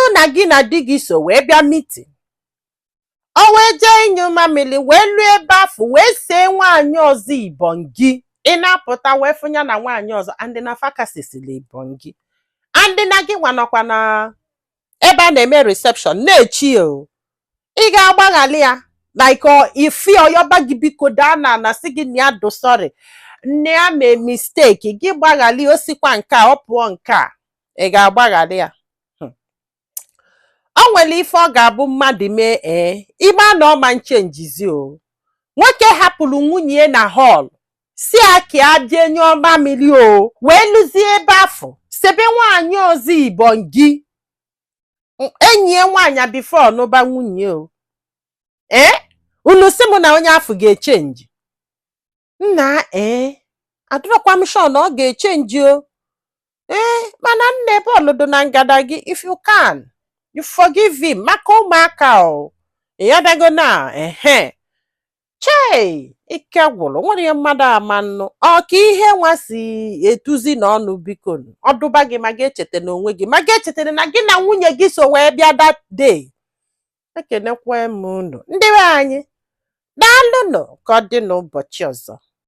Bụrụ na gị na di gị so wee bịa meeting, o wee jee ịnyụ mamịlị, wee lụọ ebe afụ, wee see nwaanyị ọzọ ibongi. Ị na-apụta wee fụnya na nwaanyị ọzọ and na fakasisili ibongi and na gị nwa nọkwa na ebe a na-eme reception na-echi o. Ị ga-agbaghalị ya, like ifi ọyọba gị, biko daa na ana, sị gị na ya do sorry, nne ya mee mistake, gị gbaghalị, o sikwa nke a ọ pụọ nke a, ị ga-agbaghalị ya? O nwere ife ọ ga-abụ mmadụ mee, ee, ịgba na ọma nchenjizi o. Nwoke hapụrụ nwunye ya na hall, si a ka ya jee nyụọ mamịrị o, wee lụzie ebe afọ, sebe nwaanyị ọzọ ibongi, enyi ya nwaanyị before n'ụba nwunye o. Ee, unu sị m na onye afọ ga-echenji nna? Ee, adịrọkwa m sure na ọ ga-echenji o. Ee, mana nne, bọọlụ dị na ngada gị. If you can, you forgive him maka ụmụaka o. Ịghọtago na ehe chei, ike gwụrụ nwere ihe mmadụ ama nnụ ọ ka ihe nwa si etuzi n'ọnụ. Biko, ọdụba gị ma ga-echeta n'onwe gị, ma ga-echetara na gị na nwunye gị so wee bịa that day. Ekenekwa m unu, ndị be anyị. Daalụnụ, ka ọ dị n'ụbọchị ọzọ.